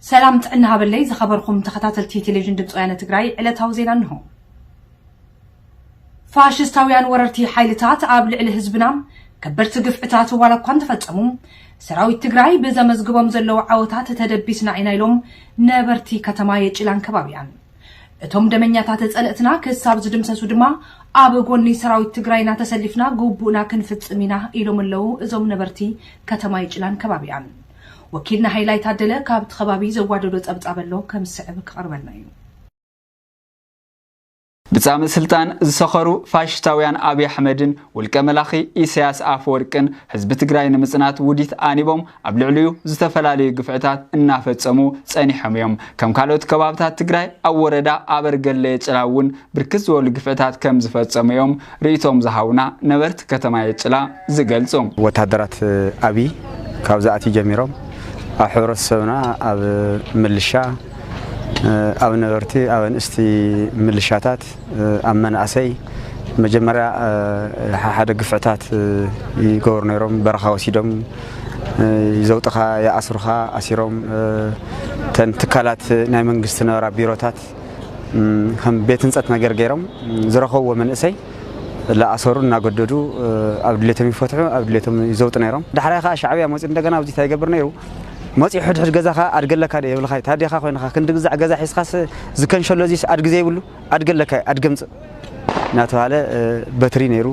ሰላም ጥዕና ሃበለይ ዝኸበርኩም ተኸታተልቲ ቴሌቪዥን ድምፂ ወያነ ትግራይ፣ ዕለታዊ ዜና እንሆ። ፋሽስታውያን ወረርቲ ሓይልታት ኣብ ልዕሊ ህዝብና ከበድቲ ግፍዕታት ዋላ እኳ እንተፈጸሙ፣ ሰራዊት ትግራይ ብዘመዝግቦም ዘለዉ ዓወታት ተደቢስና ኢና ኢሎም ነበርቲ ከተማ የጭላን ከባቢኣን። እቶም ደመኛታት ጸለእትና ክሳብ ዝድምሰሱ ድማ ኣብ ጎኒ ሰራዊት ትግራይና ተሰሊፍና ግቡእና ክንፍጽም ኢና ኢሎም ኣለዉ እዞም ነበርቲ ከተማ የጭላን ከባቢኣን። ወኪልና ሃይላይ ታደለ ካብቲ ከባቢ ዘዋደዶ ጸብጻብ ኣሎ ከም ዝስዕብ ክቐርበልና እዩ። ብጻምእ ስልጣን ዝሰኸሩ ፋሽስታውያን ኣብይ ኣሕመድን ውልቀ መላኺ ኢሳያስ ኣፈወርቅን ህዝቢ ትግራይ ንምጽናት ውዲት ኣኒቦም ኣብ ልዕሊኡ ዝተፈላለዩ ግፍዕታት እናፈጸሙ ጸኒሖም እዮም። ከም ካልኦት ከባብታት ትግራይ ኣብ ወረዳ ኣበርገለ የጭላ እውን ብርክት ዝበሉ ግፍዕታት ከም ዝፈጸሙ እዮም ርእይቶም ዝሃቡና ነበርቲ ከተማ የጭላ ዝገልጹ። ወታደራት ኣብይ ካብዚ ኣትዩ ጀሚሮም ኣብ ሕብረተሰብና፣ ኣብ ምልሻ፣ ኣብ ነበርቲ፣ ኣብ ኣንእስቲ ምልሻታት፣ ኣብ መናእሰይ መጀመርያ ሓደ ግፍዕታት ይገብሩ ነይሮም። በረኻ ወሲዶም ይዘውጥኻ፣ ይኣስሩኻ፣ ኣሲሮም እተን ትካላት ናይ መንግስቲ ነበራ ቢሮታት ከም ቤት ህንፀት ነገር ገይሮም ዝረኸብዎ መንእሰይ እናኣሰሩ እናገደዱ ኣብ ድሌቶም ይፈትሑ፣ ኣብ ድሌቶም ይዘውጡ ነይሮም። ዳሕራይ ከዓ ሻዕብያ መፂኡ እንደገና ኣብዚ እንታይ ይገብር ነይሩ? መፂኡ ሕድሕድ ገዛኻ ኣድገለካ ዶ የብልካ? ታዴኻ ኮይንካ ክንዲ ግዛዕ ገዛ ሒዝካስ ዝከንሸሎ እዚስ ኣድጊ ዘይብሉ ኣድገለካ ኣድገምፅእ እናተባሃለ በትሪ ነይሩ።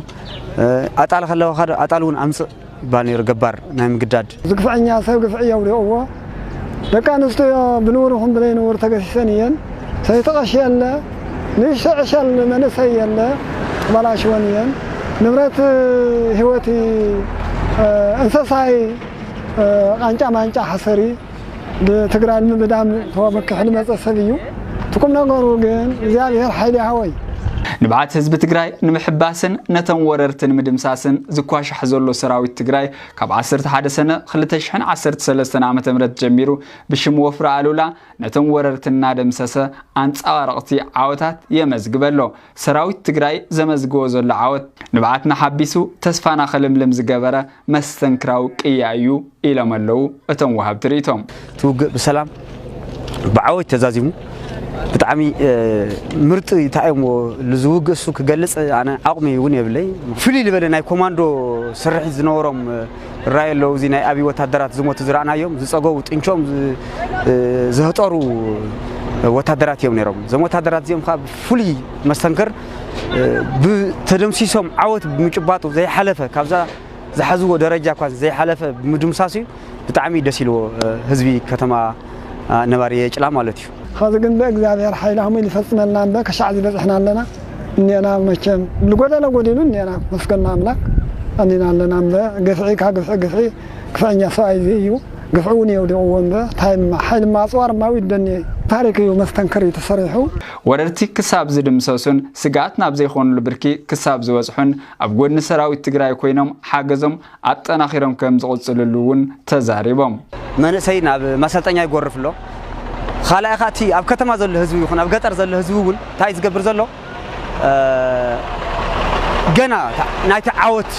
ኣጣል ከለዋኻ ዶ ኣጣል እውን ኣምፅእ ይባል ነይሩ። ገባር ናይ ምግዳድ። ዝግፍዐኛ ሰብ ግፍዒ የውድቕዎ። ደቂ ኣንስትዮ ብንቡር ይኹን ብዘይንቡር ተገሲሰን እየን። ሰይቲ ቀሺ የለ፣ ንእሽቶ ዕሸል መንእሰይ የለ፣ ተበላሽወን እየን። ንብረት ህይወት እንስሳይ ቃንጫ ማንጫ ሓሰሪ ብትግራይ ንምብዳም ተወበኪሑ ዝመፀ ሰብ እዩ። እቲ ቁም ነገሩ ግን እግዚኣብሔር ሓይሊ ይሃቦ እዩ። ንብዓት ህዝቢ ትግራይ ንምሕባስን ነቶም ወረርቲ ንምድምሳስን ዝኳሻሕ ዘሎ ሰራዊት ትግራይ ካብ ዓሰርተ ሓደ ሰነ ክልተ ሽሕን ዓሰርተ ሰለስተን ዓመተ ምህረት ጀሚሩ ብሽም ወፍሪ ኣሉላ ነቶም ወረርቲ እናደምሰሰ ኣንፃባረቕቲ ዓወታት የመዝግብ ኣሎ። ሰራዊት ትግራይ ዘመዝግቦ ዘሎ ዓወት ንብዓትና ሓቢሱ ተስፋና ከልምልም ዝገበረ መስተንክራዊ ቅያ እዩ ኢሎም ኣለዉ እቶም ወሃብቲ ርእይቶም። እቲ ውግእ ብሰላም ብዓወት ተዛዚሙ ብጣዕሚ ምርጢ እንታይ እሞ ዝውግእ እሱ ክገልፅ ኣነ ዓቕሚ እውን የብለይ። ፍልይ ዝበለ ናይ ኮማንዶ ስርሒት ዝነበሮም ራይ ኣለዉ። እዚ ናይ ኣብይ ወታደራት ዝሞቱ ዝረኣናዮም ዝፀገቡ ጥንቸኦም ዝ- ዝህጠሩ ወታደራት እዮም ነይሮም። እዞም ወታደራት እዚኦም ከዓ ብፍሉይ መስተንክር ብተደምሲሶም ዓወት ብምጭባጡ ዘይሓለፈ ካብዛ ዝሓዝዎ ደረጃ እኳ ዘይሓለፈ ብምድምሳሱ እዩ ብጣዕሚ ደስ ኢልዎ ህዝቢ ከተማ ነባሪ የጭላ ማለት እዩ። ኸዚ ግን ብእግዚኣብሔር ሓይሊ ሃሙል ይፈጽመልና እምበ ከሻዕ ዝበጽሕና ኣለና እኔና መቸም ዝጎደለ ጎዲሉ እኔና መስገና ኣምላክ ኣኒና ኣለና እምበ ግፍዒ ካብ ግፍዒ ግፍዒ ግፍዐኛ ሰብኣይ እዚ እዩ። ግፍዒ እውን የውዲቕዎ እምበ ታይማ ሓይልማ ኣፅዋርማ ዊደኒ ታሪክ እዩ መስተንክር እዩ ተሰሪሑ። ወረርቲ ክሳብ ዝድምሰሱን ስግኣት ናብ ዘይኾኑሉ ብርኪ ክሳብ ዝበፅሑን ኣብ ጎኒ ሰራዊት ትግራይ ኮይኖም ሓገዞም ኣጠናኺሮም ከም ዝቕፅልሉ እውን ተዛሪቦም። መንእሰይ ናብ ማሰልጠኛ ይጎርፍ ኣሎ። ካልኣይ ኸዓ እቲ ኣብ ከተማ ዘሎ ህዝቢ ይኹን ኣብ ገጠር ዘሎ ህዝቢ እውን እንታይ ዝገብር ዘሎ ገና ናይቲ ዓወት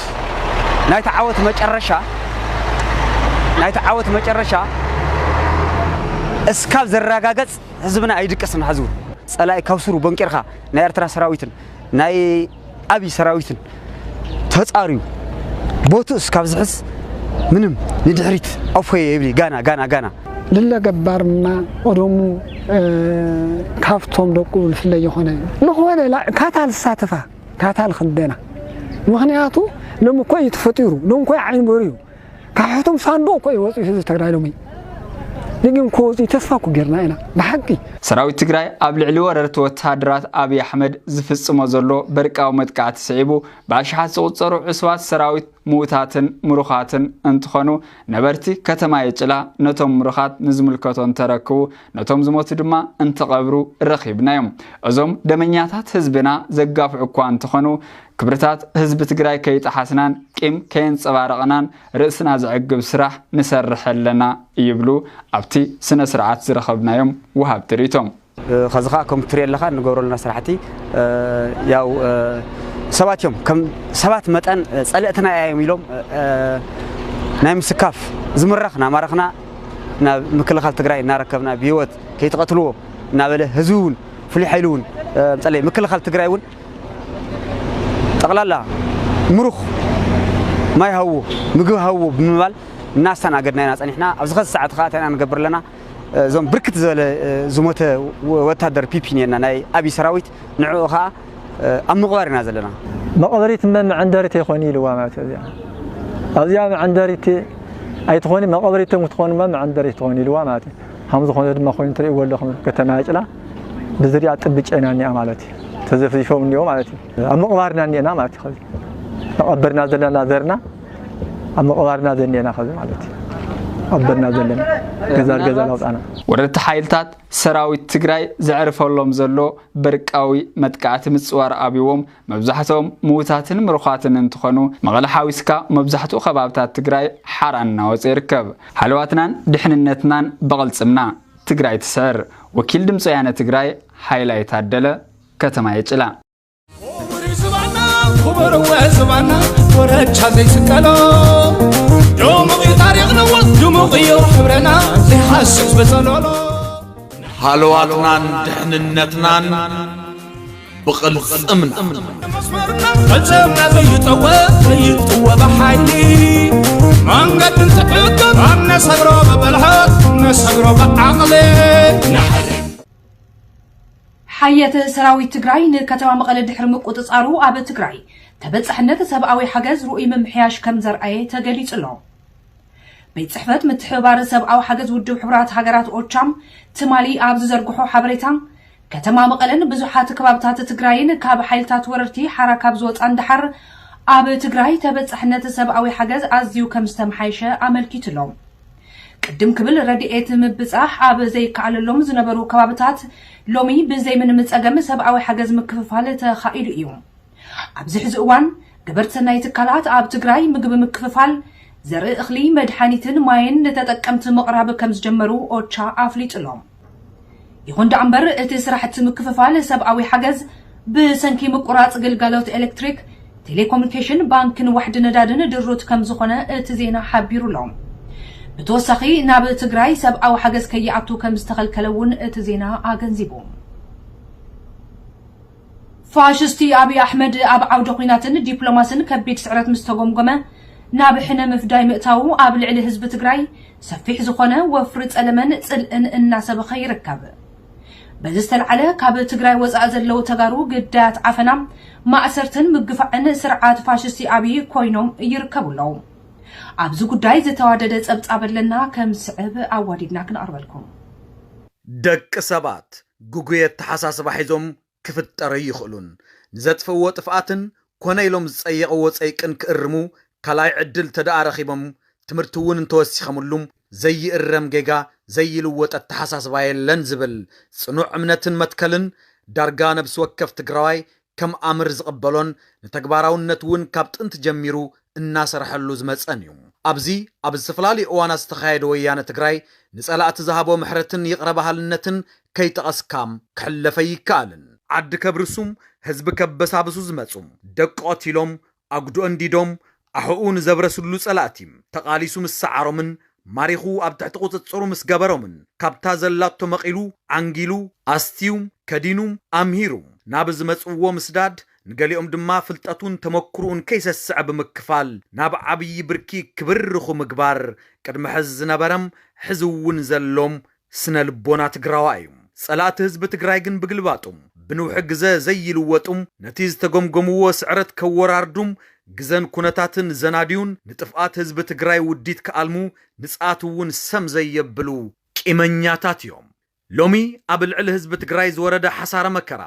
ናይቲ ዓወት መጨረሻ ናይቲ ዓወት መጨረሻ እስካብ ዘረጋገፅ ህዝብና ኣይድቅስን። ሕዚ እውን ፀላኢ ካብ ስሩ በንቂርካ ናይ ኤርትራ ሰራዊትን ናይ ኣብይ ሰራዊትን ተፃርዩ ቦትኡ እስካብ ዝሕዝ ምንም ንድሕሪት ኣፎየ የብሊ። ጋና ጋና ጋና። ድለ ገባርና ቀደሙ ካብቶም ደቁ ዝፍለይ ይኾነ ዝኾነ ካታ ዝሳተፋ ካታ ዝኽደና ምኽንያቱ ሎም እኮ እዩ ተፈጢሩ ሎም እኮ ዓይኒ በሩ እዩ ካብ ሕቶም ሳንዱቕ እኮ እዩ ወፂኡ ህዝቢ ትግራይ ሎሚ ንግን እኮ ወፂኡ ተስፋ እኮ ጌርና ኢና ብሓቂ። ሰራዊት ትግራይ ኣብ ልዕሊ ወረርቲ ወተሃደራት ኣብይ ኣሕመድ ዝፍፅሞ ዘሎ በርቃዊ መጥቃዕቲ ስዒቡ ብኣሽሓት ዝቑፀሩ ዕሱባት ሰራዊት ምዉታትን ምሩኻትን እንትኾኑ ነበርቲ ከተማ የጭላ ነቶም ምሩኻት ንዝምልከቶ እንተረክቡ ነቶም ዝሞቱ ድማ እንትቐብሩ ረኺብናዮም። እዞም ደመኛታት ህዝብና ዘጋፍዑ እኳ እንተኾኑ ክብርታት ህዝቢ ትግራይ ከይጠሓስናን ቂም ከየንፀባረቕናን ርእስና ዘዕግብ ስራሕ ንሰርሕ ኣለና ይብሉ ኣብቲ ስነ ስርዓት ዝረኸብናዮም ወሃብቲ ርእይቶም። ኸዚ ኸዓ ከም ትሪኦ ኣለኻ እንገብረሉና ስራሕቲ ያው ሰባት እዮም ከም ሰባት መጠን ፀለእትና እዮም ኢሎም ናይ ምስካፍ ዝምረኽ ናማረኽና ናብ ምክልኻል ትግራይ እናረከብና ብህይወት ከይትቐትልዎ እናበለ ህዝቢ እውን ፍሉይ ሓይሊ እውን ጸለይ ምክልኻል ትግራይ እውን ጠቕላላ ምሩኽ ማይ ሃዎ ምግቢ ሃዎ ብምባል እናስተናገድና ኢና ጸኒሕና። ኣብዚ ኸዚ ሰዓት ኸዓ እንታይ ኢና ንገብር ኣለና? እዞም ብርክት ዝበለ ዝሞተ ወታደር ፒፒ ነና ናይ ኣብይ ሰራዊት ንዕኡ ኸዓ ኣብ ምቕባር ኢና ዘለና። መቐበሪት እመ መዐንደሪት ኣይኮን ኢልዋ ማለት እዩ። እዚኣ ኣብዚኣ መዐንደሪት ኣይትኾኒ መቐበሪቶም ክትኾኑ እማ መዐንደሪት ትኾን ኢልዋ ማለት እዩ። ከም ዝኾነ ድማ ኮይኑ ትርእይዎ ኣለኹም ከተማ ያጭላ ብዝርያ ጥብጭ ኢና እኒኣ ማለት እዩ። ተዘፍዚፎም እኒኦ ማለት እዩ። ኣብ ምቕባርና እኒኤና ማለት እዩ። ኸዚ ተቐበርና ዘለና ዘርና ኣብ ምቕባርና ዘኒኤና ኸዚ ማለት እዩ። ቀበርና ዘለና ገዛ ገዛ ለውጣና ወረድቲ ሓይልታት ሰራዊት ትግራይ ዘዕርፈሎም ዘሎ በርቃዊ መጥቃዕቲ ምፅዋር ኣብዎም መብዛሕትኦም ምዉታትን ምሩኻትን እንትኾኑ፣ መቐለ ሓዊስካ መብዛሕትኡ ከባብታት ትግራይ ሓራ እናወፀ ይርከብ። ሃለዋትናን ድሕንነትናን ብቕልፅምና። ትግራይ ትስዕር። ወኪል ድምፂ ወያነ ትግራይ ሃይላይ ታደለ፣ ከተማ የጭላ። ክቡር ዝባና ክቡር ወ ዝባና ኮረቻ ዘይስቀሎ ድሙቕ እዩ ታሪኽና ድሙቕ እዩ ሕብረና ዘይሃስስ ብጸሎሎ ሃለዋትናን ድሕንነትናን ብቕልፅምና መስመርና ፈጸምና ዘይጠወ ዘይጥወ ብሓይሊ መንገዲ እንትዕቅብ ኣብ ነሰግሮ ብብልሓት ነሰግሮ ብዓቕሊ ሓየት ሰራዊት ትግራይ ንከተማ መቐለ ድሕሪ ምቁፅፃሩ ኣብ ትግራይ ተበፃሕነት ሰብኣዊ ሓገዝ ርኡይ ምምሕያሽ ከም ዘርኣየ ተገሊፁ ኣሎ። ቤት ፅሕፈት ምትሕብባር ሰብኣዊ ሓገዝ ውድብ ሕቡራት ሃገራት ኦቻም ትማሊ ኣብ ዝዘርግሖ ሓበሬታ ከተማ መቐለን ብዙሓት ከባብታት ትግራይን ካብ ሓይልታት ወረርቲ ሓራ ካብ ዝወፃ ንደሓር ኣብ ትግራይ ተበፃሕነት ሰብኣዊ ሓገዝ ኣዝዩ ከም ዝተመሓየሸ ኣመልኪቱ ኣሎ። ቅድም ክብል ረድኤት ምብፃሕ ኣብ ዘይከኣለሎም ዝነበሩ ከባብታት ሎሚ ብዘይ ምንም ፀገም ሰብኣዊ ሓገዝ ምክፍፋል ተኻኢሉ እዩ። ኣብዚ ሕዚ እዋን ገበርቲ ሰናይ ትካላት ኣብ ትግራይ ምግቢ ምክፍፋል፣ ዘርኢ እኽሊ፣ መድሓኒትን ማይን ንተጠቀምቲ ምቕራብ ከም ዝጀመሩ ኦቻ ኣፍሊጡ ኣሎ። ይኹን ደኣ እምበር እቲ ስራሕቲ ምክፍፋል ሰብኣዊ ሓገዝ ብሰንኪ ምቁራፅ ግልጋሎት ኤሌክትሪክ፣ ቴሌኮሙኒኬሽን፣ ባንክን ዋሕዲ ነዳድን ድሩት ከም ዝኾነ እቲ ዜና ሓቢሩ ኣሎ። ብተወሳኺ ናብ ትግራይ ሰብኣዊ ሓገዝ ከይኣቱ ከም ዝተኸልከለ እውን እቲ ዜና ኣገንዚቡ። ፋሽስቲ ኣብይ ኣሕመድ ኣብ ዓውደ ኲናትን ዲፕሎማስን ከቢድ ስዕረት ምስ ተጎምጎመ ናብ ሕነ ምፍዳይ ምእታዉ ኣብ ልዕሊ ህዝቢ ትግራይ ሰፊሕ ዝኾነ ወፍሪ ጸለመን ጽልእን እናሰበኸ ይርከብ። በዚ ዝተልዓለ ካብ ትግራይ ወፃእ ዘለዉ ተጋሩ ግዳያት ዓፈና፣ ማእሰርትን ምግፋዕን ስርዓት ፋሽስቲ ኣብይ ኮይኖም ይርከቡ ኣለዉ። ኣብዚ ጉዳይ ዝተዋደደ ጸብጻብ ኣለና ከም ዝስዕብ ኣዋዲድና ክነቕርበልኩም። ደቂ ሰባት ግጉይ ኣተሓሳስባ ሒዞም ክፍጠሩ ኣይኽእሉን። ንዘጥፍእዎ ጥፍኣትን ኮነ ኢሎም ዝጸየቕዎ ጸይቅን ክእርሙ ካልኣይ ዕድል ተደኣ ረኺቦም ትምህርቲ እውን እንተወሲኸምሉም ዘይእረም ጌጋ ዘይልወጥ ኣተሓሳስባ የለን ዝብል ጽኑዕ እምነትን መትከልን ዳርጋ ነብሲ ወከፍ ትግራዋይ ከም ኣምር ዝቕበሎን ንተግባራውነት እውን ካብ ጥንቲ ጀሚሩ እናሰርሐሉ ዝመጸን እዩ። ኣብዚ ኣብ ዝተፈላለዩ እዋናት ዝተኻየደ ወያነ ትግራይ ንጸላእቲ ዝሃቦ ምሕረትን ይቕረ በሃልነትን ከይጠቐስካ ክሕለፍ ኣይከኣልን። ዓዲ ከብርሱም ህዝቢ ከበሳብሱ ዝመጹ ደቂ ቀቲሎም ኣጉዶ እንዲዶም ኣሕኡ ንዘብረስሉ ጸላእቲ ተቓሊሱ ምስ ሰዓሮምን ማሪኹ ኣብ ትሕቲ ቁጽጽሩ ምስ ገበሮምን ካብታ ዘላቶ መቒሉ ዓንጊሉ ኣስትዩ ከዲኑ ኣምሂሩ ናብ ዝመጽእዎ ምስዳድ ንገሊኦም ድማ ፍልጠቱን ተመክርኡን ከይሰስዐ ብምክፋል ናብ ዓብዪ ብርኪ ክብርኹ ምግባር ቅድሚ ሕዚ ዝነበረም ሕዚ እውን ዘሎም ስነ ልቦና ትግራዋ እዩ። ጸላእቲ ህዝቢ ትግራይ ግን ብግልባጡ ብንውሒ ግዘ ዘይልወጡ ነቲ ዝተገምገምዎ ስዕረት ከወራርዱም ግዘን ኩነታትን ዘናድዩን ንጥፍኣት ህዝቢ ትግራይ ውዲት ክኣልሙ ንጽኣት እውን ሰም ዘየብሉ ቂመኛታት እዮም። ሎሚ ኣብ ልዕሊ ህዝቢ ትግራይ ዝወረደ ሓሳረ መከራ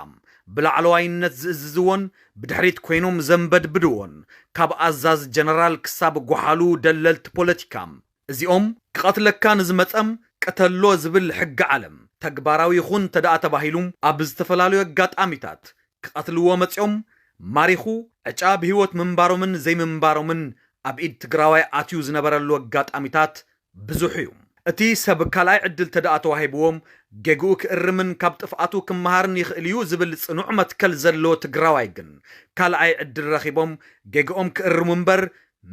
ብላዕለዋይነት ዝእዝዝዎን ብድሕሪት ኮይኖም ዘንበድብድዎን ካብ ኣዛዚ ጀነራል ክሳብ ጓሓሉ ደለልቲ ፖለቲካ እዚኦም ክቐትለካ ንዝመጸም ቅተሎ ዝብል ሕጊ ዓለም ተግባራዊ ይኹን ተደኣ ተባሂሉ ኣብ ዝተፈላለዩ ኣጋጣሚታት ክቐትልዎ መጺኦም ማሪኹ ዕጫ ብህይወት ምንባሮምን ዘይምንባሮምን ኣብ ኢድ ትግራዋይ ኣትዩ ዝነበረሉ ኣጋጣሚታት ብዙሕ እዩ። እቲ ሰብ ካልኣይ ዕድል ተደኣ ተዋሂብዎም ጌግኡ ክእርምን ካብ ጥፍኣቱ ክመሃርን ይኽእል እዩ ዝብል ጽኑዕ መትከል ዘለዎ ትግራዋይ ግን ካልኣይ ዕድል ረኺቦም ጌግኦም ክእርሙ እምበር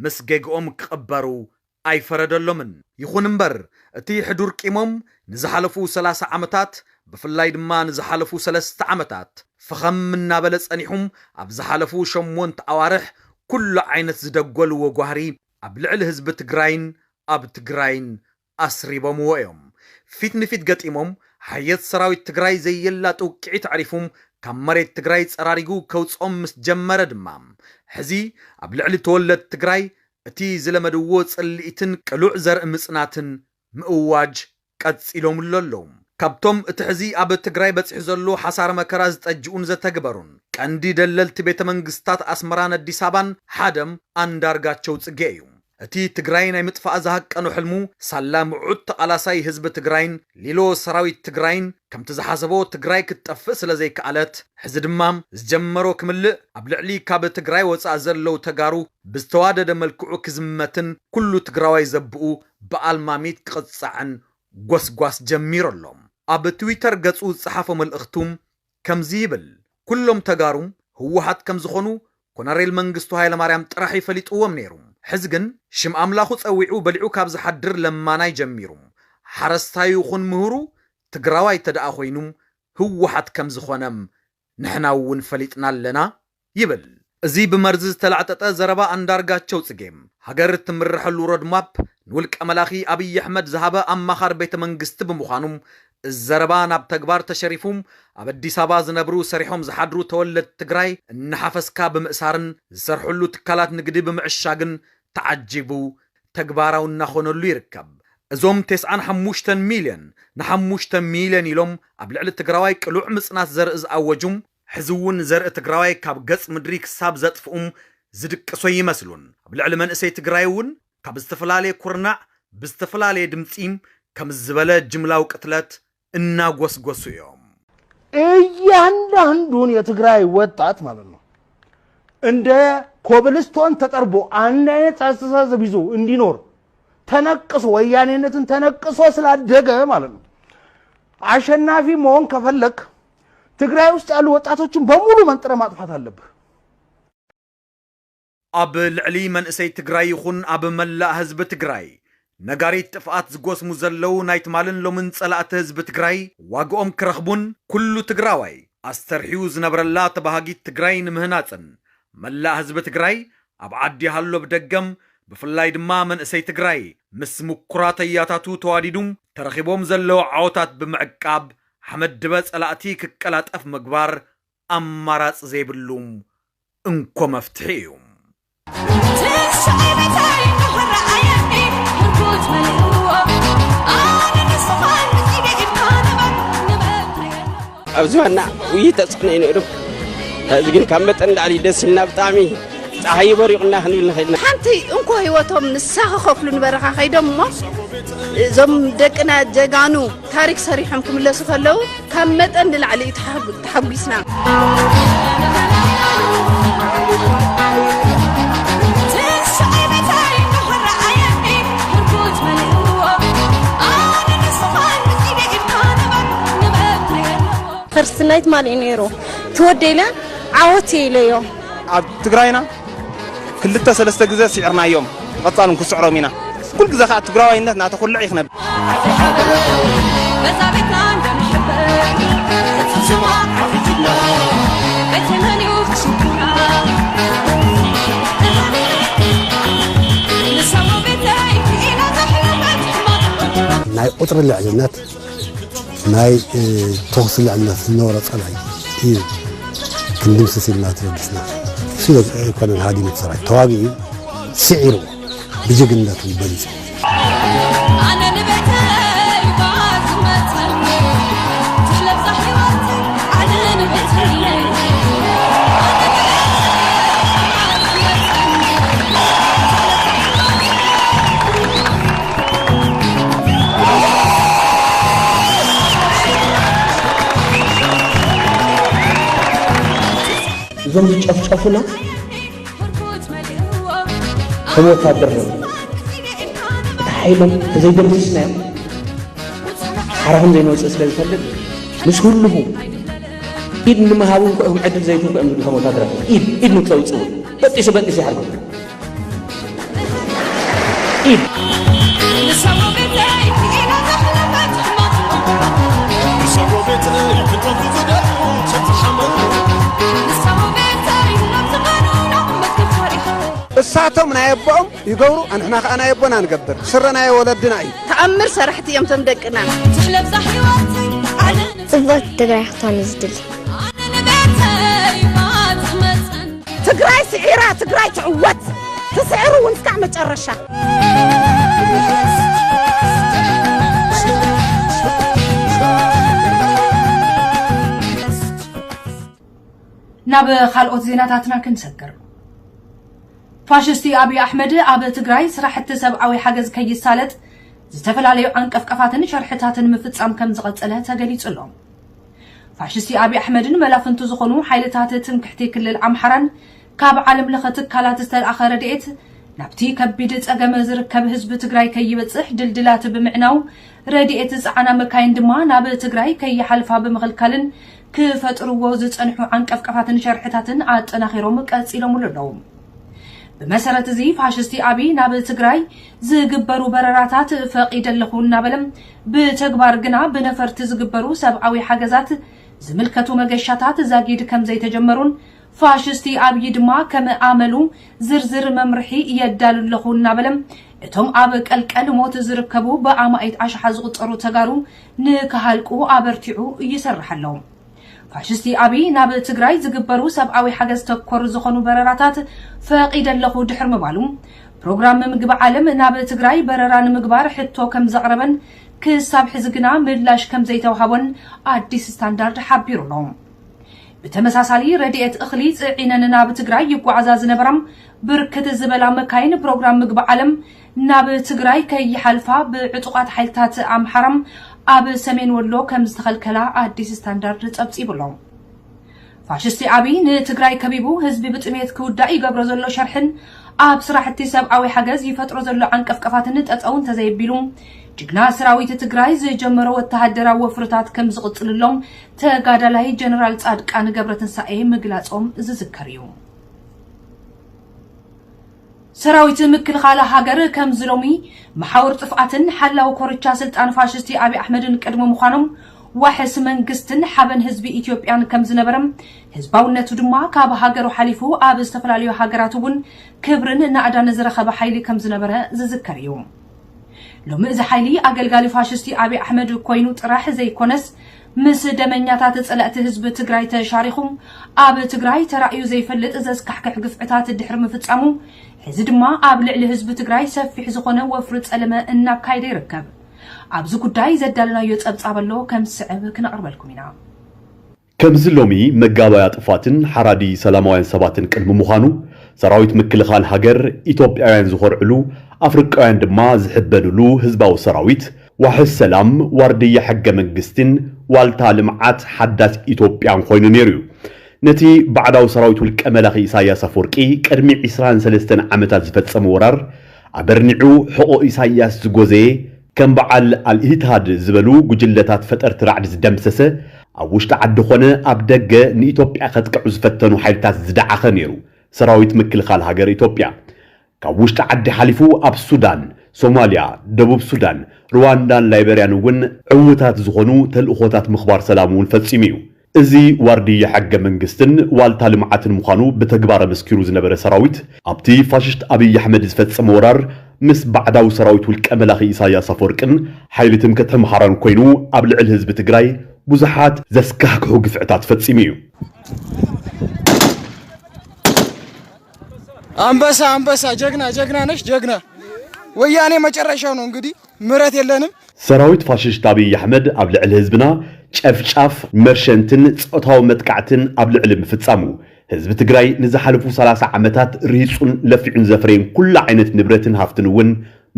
ምስ ጌግኦም ክቕበሩ ኣይፈረደሎምን። ይኹን እምበር፣ እቲ ሕዱር ቂሞም ንዝሓለፉ ሰላሳ ዓመታት፣ ብፍላይ ድማ ንዝሓለፉ ሰለስተ ዓመታት፣ ፈኸም እናበለ ጸኒሑም፣ ኣብ ዝሓለፉ ሸሞንተ ኣዋርሕ ኩሉ ዓይነት ዝደጎልዎ ጓህሪ ኣብ ልዕሊ ህዝቢ ትግራይን ኣብ ትግራይን ኣስሪቦምዎ እዮም። ፊት ንፊት ገጢሞም፣ ሓየት ሰራዊት ትግራይ ዘየላጡ ውቅዒት ኣዕሪፉም፣ ካብ መሬት ትግራይ ጸራሪጉ ከውጽኦም ምስ ጀመረ ድማ፣ ሕዚ ኣብ ልዕሊ ተወለድ ትግራይ እቲ ዝለመድዎ ጽልኢትን ቅሉዕ ዘርኢ ምጽናትን ምእዋጅ ቀጺሎምሉ ኣለዉ። ካብቶም እቲ ሕዚ ኣብ ትግራይ በጺሑ ዘሎ ሓሳረ መከራ ዝጠጅኡን ዘተግበሩን ቀንዲ ደለልቲ ቤተ መንግስታት ኣስመራን ኣዲስ ኣበባን ሓደም ኣንዳርጋቸው ጽጌ እዩ። እቲ ትግራይ ናይ ምጥፋእ ዝሃቀኖ ሕልሙ ሳላ ምዑት ተቓላሳይ ህዝቢ ትግራይን ሊሎ ሰራዊት ትግራይን ከምቲ ዝሓሰቦ ትግራይ ክትጠፍእ ስለ ዘይከኣለት፣ ሕዚ ድማ ዝጀመሮ ክምልእ ኣብ ልዕሊ ካብ ትግራይ ወፃእ ዘለዉ ተጋሩ ብዝተዋደደ መልክዑ ክዝመትን ኩሉ ትግራዋይ ዘብኡ ብኣልማሚት ክቕፃዕን ጎስጓስ ጀሚሩ ኣሎ። ኣብ ትዊተር ገፁ ዝፀሓፎ መልእኽቱ ከምዚ ይብል፣ ኩሎም ተጋሩ ህወሓት ከም ዝኾኑ ኮነሬል መንግስቱ ሃይለማርያም ጥራሕ ይፈሊጥዎም ነይሩ። ሕዚ ግን ሽም ኣምላኹ ጸዊዑ በሊዑ ካብ ዝሓድር ለማናይ ጀሚሩ፣ ሓረስታዩ ይኹን ምሁሩ ትግራዋይ ተደኣ ኮይኑ ህወሓት ከም ዝኾነ ንሕና እውን ፈሊጥና ኣለና ይብል። እዚ ብመርዚ ዝተላዕጠጠ ዘረባ ኣንዳርጋቸው ጽጌ፣ ሃገር እትምርሐሉ ሮድማፕ ንውልቀ መላኺ ኣብይ ኣሕመድ ዝሃበ ኣማኻሪ ቤተ መንግስቲ ብምዃኑ፣ እዚ ዘረባ ናብ ተግባር ተሸሪፉ፣ ኣብ ኣዲስ ኣበባ ዝነብሩ ሰሪሖም ዝሓድሩ ተወለድቲ ትግራይ እናሓፈስካ ብምእሳርን ዝሰርሕሉ ትካላት ንግዲ ብምዕሻግን ተዓጂቡ ተግባራዊ እናኾነሉ ይርከብ። እዞም ተስዓን ሓሙሽተን ሚልዮን ንሓሙሽተ ሚልዮን ኢሎም ኣብ ልዕሊ ትግራዋይ ቅሉዕ ምጽናት ዘርኢ ዝኣወጁ፣ ሕዚ እውን ዘርኢ ትግራዋይ ካብ ገጽ ምድሪ ክሳብ ዘጥፍኡም ዝድቅሶ ይመስሉን፣ ኣብ ልዕሊ መንእሰይ ትግራይ እውን ካብ ዝተፈላለየ ኩርናዕ ብዝተፈላለየ ድምፂ ከም ዝበለ ጅምላዊ ቅትለት እናጎስጎሱ እዮም። እያንዳንዱን የትግራይ ወጣት ማለት ነው እንደ ኮብልስቶን ተጠርቦ አንድ አይነት አስተሳሰብ ይዞ እንዲኖር ተነቅሶ ወያኔነትን ተነቅሶ ስላደገ ማለት ነው አሸናፊ መሆን ከፈለክ ትግራይ ውስጥ ያሉ ወጣቶችን በሙሉ መንጥረ ማጥፋት አለብህ። ኣብ ልዕሊ መንእሰይ ትግራይ ይኹን ኣብ መላእ ህዝቢ ትግራይ ነጋሪት ጥፍኣት ዝጎስሙ ዘለዉ ናይ ትማልን ሎምን ጸላእቲ ህዝቢ ትግራይ ዋግኦም ክረኽቡን ኩሉ ትግራዋይ ኣስተርሕዩ ዝነብረላ ተባሃጊት ትግራይ ንምህናጽን መላእ ህዝቢ ትግራይ ኣብ ዓዲ ሃሎ ብደገም ብፍላይ ድማ መንእሰይ ትግራይ ምስ ምኩራት ኣያታቱ ተዋዲዱ ተረኺቦም ዘለዉ ዓወታት ብምዕቃብ ሓመድ ድበ ጸላእቲ ክቀላጠፍ ምግባር ኣማራፂ ዘይብሉ እንኮ መፍትሒ እዩ። ኣብዚ ዋና ውይይት ተፅዕኖ እዩ ነይሩ። እዚ ግን ካብ መጠን ላዕሊ ደስ ኢልና ብጣዕሚ ፀሓይ በሪቑና ክንብል ንኽእል ኢና። ሓንቲ እንኮ ህይወቶም ንሳ ክኸፍሉ ንበረኻ ከይዶም እሞ እዞም ደቅና ጀጋኑ ታሪክ ሰሪሖም ክምለሱ ከለዉ ካብ መጠን ንላዕሊ እዩ ተሓጒስና። ክርስትናይ ትማሊ እዩ ነይሩ ትወደ ኢለ ዓወት እየ ኢለዮ። ኣብ ትግራይና ክልተ ሰለስተ ግዘ ስዒርናዮም፣ ብቐፃል እውን ክስዕሮም ኢና። ኩሉ ግዘ ከዓ ትግራዋይነት እናተኹልዕ እዩ ክነብር። ናይ ቁፅሪ ልዕልነት ናይ ተኹሲ ልዕልነት ዝነበሮ ፀላኢ እዩ ክንድምስስ ኢልና ተበጊስና። እሱ ኣይኮነን ሃዲሙ እቲ ሰራዊት ተዋጊኡ እዩ ስዒርዎ ብጅግንነቱ በሊፁ። እዞም ዝጨፍጨፉና ከም ወታደር ነው። እቲ ሓይሎም ተዘይደምስስናዮም ሓራኹም ዘይንወፅእ ስለ ዝፈልጥ ምስ ህልኹ ኢድ ንምሃቡ እንኳ ኢኹም ዕድል ዘይትህቡ እዮም ዝብሉ ከም ወታደራት ኢድ ኢድ ንክተውፅኡ በጢሱ በጢሱ ይሓርኩም። ኢድ እቶም ናይ ኣቦኦም ይገብሩ፣ ኣንሕና ከኣ ናይ ኣቦና ንገብር። ስረ ናይ ወለድና እዩ። ተኣምር ሰራሕቲ እዮም እቶም ደቅና። ጽብቕቲ ትግራይ ክትኮን እዩ ዝድሊ። ትግራይ ስዒራ፣ ትግራይ ትዕወት። ትስዕሩ እውን እስካዕ መጨረሻ። ናብ ካልኦት ዜናታትና ክንሰግር። ፋሽስቲ ኣብይ ኣሕመድ ኣብ ትግራይ ስራሕቲ ሰብኣዊ ሓገዝ ከይሳለጥ ዝተፈላለዩ ዓንቀፍቀፋትን ሸርሕታትን ምፍጻም ከም ዝቐጸለ ተገሊጹ ኣሎ። ፋሽስቲ ኣብይ ኣሕመድን መላፍንቱ ዝኾኑ ሓይልታት ትምክሕቲ ክልል ኣምሓራን ካብ ዓለም ለኸ ትካላት ዝተልኣኸ ረድኤት ናብቲ ከቢድ ጸገም ዝርከብ ህዝቢ ትግራይ ከይበጽሕ ድልድላት ብምዕናው ረድኤት ዝጸዓና መካይን ድማ ናብ ትግራይ ከይሓልፋ ብምኽልካልን ክፈጥርዎ ዝጸንሑ ዓንቀፍቀፋትን ሸርሕታትን ኣጠናኺሮም ቀጺሎምሉ ኣለዉ። ብመሰረት እዚ ፋሽስቲ ኣብይ ናብ ትግራይ ዝግበሩ በረራታት ፈቒደ ኣለኹ እናበለ ብተግባር ግና ብነፈርቲ ዝግበሩ ሰብኣዊ ሓገዛት ዝምልከቱ መገሻታት ዛጊድ ከም ዘይተጀመሩን ፋሽስቲ ኣብይ ድማ ከም ኣመሉ ዝርዝር መምርሒ የዳሉ ኣለኹ እናበለ እቶም ኣብ ቀልቀል ሞት ዝርከቡ ብኣማኢት ኣሽሓ ዝቑጸሩ ተጋሩ ንክሃልቁ ኣበርቲዑ ይሰርሕ ኣሎ። ፋሽስቲ ኣብይ ናብ ትግራይ ዝግበሩ ሰብኣዊ ሓገዝ ተኮር ዝኾኑ በረራታት ፈቒደ ኣለኹ ድሕር ምባሉ ፕሮግራም ምግቢ ዓለም ናብ ትግራይ በረራ ንምግባር ሕቶ ከም ዘቕረበን ክሳብ ሕዚ ግና ምላሽ ከም ዘይተዋሃቦን ኣዲስ ስታንዳርድ ሓቢሩ ኣሎ። ብተመሳሳሊ ረድኤት እኽሊ ጽዒነን ናብ ትግራይ ይጓዓዛ ዝነበራ ብርክት ዝበላ መካይን ፕሮግራም ምግቢ ዓለም ናብ ትግራይ ከይሓልፋ ብዕጡቓት ሓይልታት ኣምሓራ ኣብ ሰሜን ወሎ ከም ዝተኸልከላ ኣዲስ ስታንዳርድ ጸብጺቡ ኣሎ። ፋሽስቲ ኣብይ ንትግራይ ከቢቡ ህዝቢ ብጥሜት ክውዳእ ይገብሮ ዘሎ ሸርሕን ኣብ ስራሕቲ ሰብኣዊ ሓገዝ ይፈጥሮ ዘሎ ዓንቀፍቀፋትን ጠጠው እንተዘይቢሉ ጅግና ሰራዊት ትግራይ ዝጀመሮ ወተሃደራዊ ወፍርታት ከም ዝቕፅልሎም ተጋዳላይ ጀነራል ጻድቃን ገብረትንሳኤ ምግላጾም ዝዝከር እዩ። ሰራዊት ምክልኻል ሃገር ከምዚ ሎሚ መሓውር ጥፍኣትን ሓላው ኮርቻ ስልጣን ፋሽስቲ ኣብይ ኣሕመድን ቅድሚ ምዃኖም ዋሕስ መንግስትን ሓበን ህዝቢ ኢትዮጵያን ከም ዝነበረ ህዝባውነቱ ድማ ካብ ሃገሩ ሓሊፉ ኣብ ዝተፈላለዩ ሃገራት እውን ክብርን ናእዳን ዝረኸበ ሓይሊ ከም ዝነበረ ዝዝከር እዩ። ሎሚ እዚ ሓይሊ ኣገልጋሊ ፋሽስቲ ኣብይ ኣሕመድ ኮይኑ ጥራሕ ዘይኮነስ ምስ ደመኛታት ጸላእቲ ህዝቢ ትግራይ ተሻሪኹ ኣብ ትግራይ ተራእዩ ዘይፈልጥ ዘስካሕክሕ ግፍዕታት ድሕሪ ምፍጻሙ ሕዚ ድማ ኣብ ልዕሊ ህዝቢ ትግራይ ሰፊሕ ዝኾነ ወፍሪ ጸለመ እናካየደ ይርከብ። ኣብዚ ጉዳይ ዘዳለናዮ ጸብጻብ ኣሎ ከም ዝስዕብ ክነቕርበልኩም ኢና። ከምዚ ሎሚ መጋባያ ጥፋትን ሓራዲ ሰላማውያን ሰባትን ቅድሚ ምዃኑ ሰራዊት ምክልኻል ሃገር ኢትዮጵያውያን ዝኾርዕሉ ኣፍሪቃውያን ድማ ዝሕበንሉ ህዝባዊ ሰራዊት ዋሕስ ሰላም ዋርድያ ሕገ መንግስትን ዋልታ ልምዓት ሓዳስ ኢትዮጵያን ኮይኑ ነይሩ እዩ። ነቲ ባዕዳዊ ሰራዊት ውልቀ መላኺ ኢሳያስ ኣፈወርቂ ቅድሚ ዕስራን ሰለስተን ዓመታት ዝፈጸመ ወራር ኣበርኒዑ ሕቖ ኢሳያስ ዝጎዘየ ከም በዓል ኣልኢህትሃድ ዝበሉ ጉጅለታት ፈጠርቲ ራዕዲ ዝደምሰሰ ኣብ ውሽጢ ዓዲ ኾነ ኣብ ደገ ንኢትዮጵያ ከጥቅዑ ዝፈተኑ ሓይልታት ዝደዓኸ ነይሩ ሰራዊት ምክልኻል ሃገር ኢትዮጵያ። ካብ ውሽጢ ዓዲ ሓሊፉ ኣብ ሱዳን፣ ሶማልያ፣ ደቡብ ሱዳን፣ ሩዋንዳን ላይበርያን እውን ዕውታት ዝኾኑ ተልእኾታት ምኽባር ሰላም እውን ፈጺሙ እዩ። እዚ ዋርድያ ሕገ መንግስትን ዋልታ ልምዓትን ምዃኑ ብተግባር ኣመስኪሩ ዝነበረ ሰራዊት ኣብቲ ፋሽስት ኣብይ ኣሕመድ ዝፈጸመ ወራር ምስ ባዕዳዊ ሰራዊት ውልቀ መላኺ ኢሳያስ ኣፈወርቅን ሓይሊ ትምክሕቲ ኣምሓራን ኮይኑ ኣብ ልዕሊ ህዝቢ ትግራይ ብዙሓት ዘስካሕክሑ ግፍዕታት ፈጺሙ እዩ። አንበሳ አንበሳ ጀግና ጀግና ነሽ ጀግና። ወያኔ መጨረሻው ነው እንግዲህ ምህረት የለንም። ሰራዊት ፋሽስት ኣብይ ኣሕመድ ኣብ ልዕሊ ህዝብና ጨፍጫፍ፣ መርሸንትን ጾታዊ መጥቃዕትን ኣብ ልዕሊ ምፍጻሙ ህዝቢ ትግራይ ንዝሓለፉ ሰላሳ ዓመታት ሪጹን ለፊዑን ዘፍረየን ኩሉ ዓይነት ንብረትን ሃፍትን እውን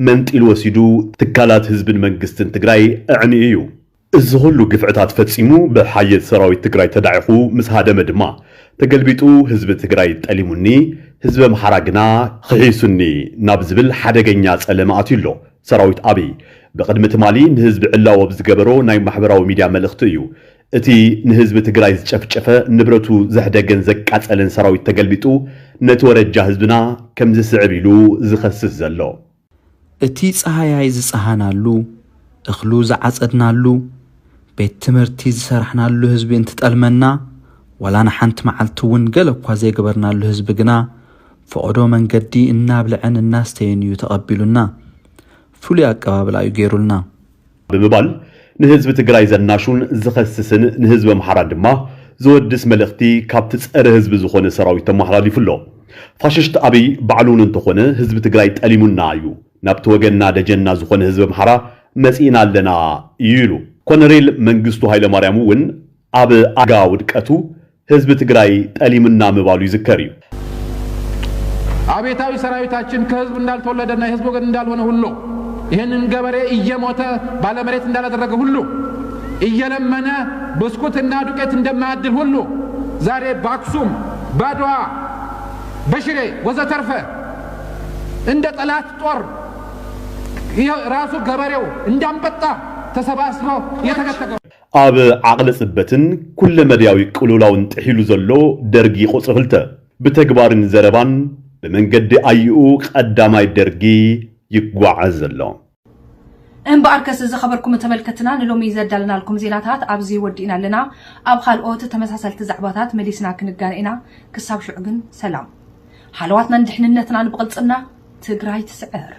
መንጢሉ ወሲዱ ትካላት ህዝብን መንግስትን ትግራይ ኣዕንዩ እዩ። እዚ ኩሉ ግፍዕታት ፈጺሙ ብሓየት ሰራዊት ትግራይ ተዳዒኹ ምስ ሃደመ ድማ ተገልቢጡ ህዝቢ ትግራይ ጠሊሙኒ፣ ህዝቢ ኣምሓራ ግና ክሒሱኒ ናብ ዝብል ሓደገኛ ጸለመ ኣትዩ ኣሎ። ሰራዊት ኣብይ ብቕድሚ ትማሊ ንህዝቢ ዕላው ኣብ ዝገበሮ ናይ ማሕበራዊ ሚድያ መልእኽቲ እዩ እቲ ንህዝቢ ትግራይ ዝጨፍጨፈ ንብረቱ ዘሕደገን ዘቃጸለን ሰራዊት ተገልቢጡ ነቲ ወረጃ ህዝብና ከምዚ ስዕብ ኢሉ ዝኸስስ ዘሎ። እቲ ጸሃያይ ዝጸሃናሉ፣ እኽሉ ዝዓጸድናሉ፣ ቤት ትምህርቲ ዝሰራሕናሉ ህዝቢ እንትጠልመና፣ ዋላ ንሓንቲ መዓልቲ እውን ገለ እኳ ዘይገበርናሉ ህዝቢ ግና ፈቐዶ መንገዲ እናብልዐን እናስተየን እዩ ተቐቢሉና። ፍሉይ ኣቀባብላ እዩ ገይሩልና። ብምባል ንህዝቢ ትግራይ ዘናሹን ዝኸስስን ንህዝቢ ኣምሓራ ድማ ዘወድስ መልእኽቲ ካብቲ ጸረ ህዝቢ ዝኾነ ሰራዊት ተመሓላሊፉ ኣሎ። ፋሽስት ኣብይ ባዕሉ እውን እንተኾነ ህዝቢ ትግራይ ጠሊሙና እዩ፣ ናብቲ ወገንና ደጀንና ዝኾነ ህዝቢ ኣምሓራ መጺእና ኣለና እዩ ኢሉ። ኮነሬል መንግስቱ ሃይለማርያም እውን ኣብ ኣጋ ውድቀቱ ህዝቢ ትግራይ ጠሊምና ምባሉ ይዝከር እዩ። አብዮታዊ ሰራዊታችን ከህዝብ እንዳልተወለደና የህዝብ ወገን እንዳልሆነ ሁሉ ይህንን ገበሬ እየሞተ ባለመሬት እንዳላደረገ ሁሉ እየለመነ ብስኩትና ዱቄት እንደማያድል ሁሉ ዛሬ በአክሱም፣ በአድዋ፣ በሽሬ ወዘተርፈ እንደ ጠላት ጦር ይህ ራሱ ገበሬው እንዳንበጣ ተሰባስቦ እየተከተገ ኣብ ዓቕሊ ጽበትን ኩለመዳያዊ ቅልውላውን ጥሒሉ ዘሎ ደርጊ ቁጽሪ ክልተ ብተግባርን ዘረባን ብመንገዲ ኣዩኡ ቀዳማይ ደርጊ ይጓዓዝ ዘሎ። እምበኣርከስ ዝኸበርኩም ተመልከትና ንሎሚ ዘዳለናልኩም ዜናታት ኣብዚ ወዲእና ኣለና። ኣብ ካልኦት ተመሳሰልቲ ዛዕባታት መሊስና ክንጋነ ኢና። ክሳብ ሽዑ ግን ሰላም። ሃለዋትናን ድሕንነትናን ብቕልጽምና ትግራይ ትስዕር።